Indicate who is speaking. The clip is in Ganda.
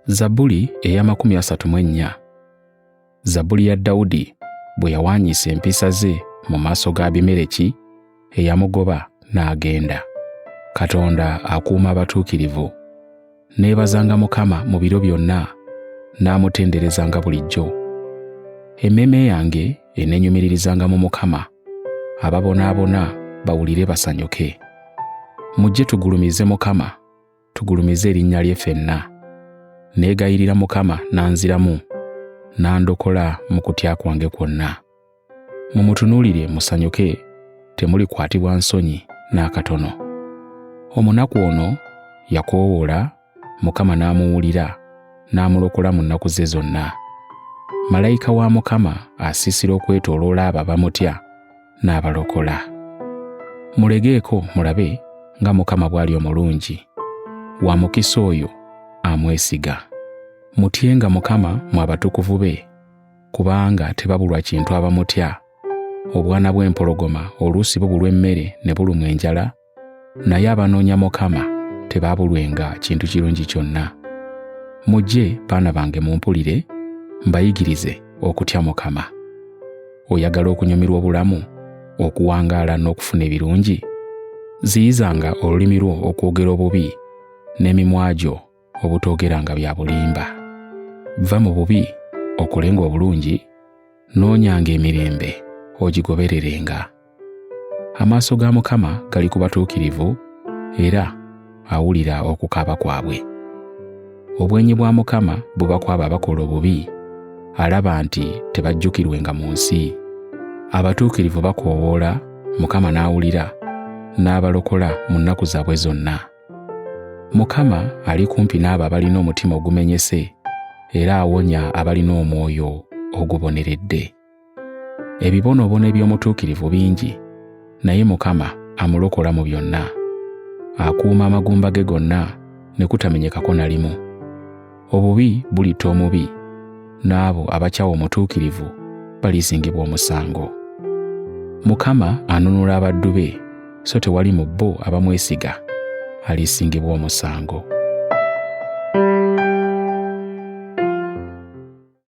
Speaker 1: Zabbuli ey'amakumi asatu mu ennya. Zabbuli ya Dawudi bwe yawaanyisa empisa ze mu maaso ga Abimereki eyamugoba n'agenda. Katonda akuuma abatuukirivu. Neebazanga Mukama mu biro byonna, n'amutenderezanga bulijjo. Emmeeme yange eneenyumiririzanga mu Mukama, ababonaabona bawulire basanyuke. Mujje tugulumize Mukama, tugulumize erinnya lye ffenna. Neegayirira Mukama n'anziramu, n'andokola mu kutya kwange kwonna. Mumutunuulire musanyuke, temulikwatibwa nsonyi n'akatono. Omunaku ono yakoowoola, Mukama n'amuwulira, n'amulokola mu nnaku ze zonna. Malayika wa Mukama asiisira okwetooloola abo abamutya, n'abalokola. Mulegeeko mulabe nga Mukama bw'ali omulungi. Wa mukisa oyo amwesiga. Mutyenga Mukama mwe abatukuvu be, kubanga tebabulwa kintu abamutya. Obwana bw'empologoma oluusi bubulwa emmere ne bulumwa enjala, naye abanoonya Mukama tebaabulwenga kintu kirungi kyonna. Mujje baana bange mumpulire, mbayigirize okutya Mukama. Oyagala okunyumirwa obulamu, okuwangaala n'okufuna ebirungi? Ziyizanga olulimi lwo okwogera obubi, n'emimwa gyo obutoogeranga bya bulimba. Va mu bubi okolenga obulungi, noonyanga emirembe ogigobererenga. Amaaso ga Mukama gali ku batuukirivu era awulira okukaaba kwabwe. Obwenyi bwa Mukama buba ku abo abakola obubi, alaba nti tebajjukirwenga mu nsi. Abatuukirivu bakoowoola, Mukama n'awulira, n'abalokola mu nnaku zaabwe zonna. Mukama ali kumpi n'abo abalina omutima ogumenyese, era awonya abalina omwoyo oguboneredde. Ebibonoobono eby'omutuukirivu bingi, naye Mukama amulokola mu byonna. Akuuma amagumba ge gonna ne kutamenyekako na limu. Obubi bulitta omubi, n'abo abakyawa omutuukirivu balisingibwa omusango. Mukama anunula abaddu be, so tewali mu bo abamwesiga alisingibwa omusango.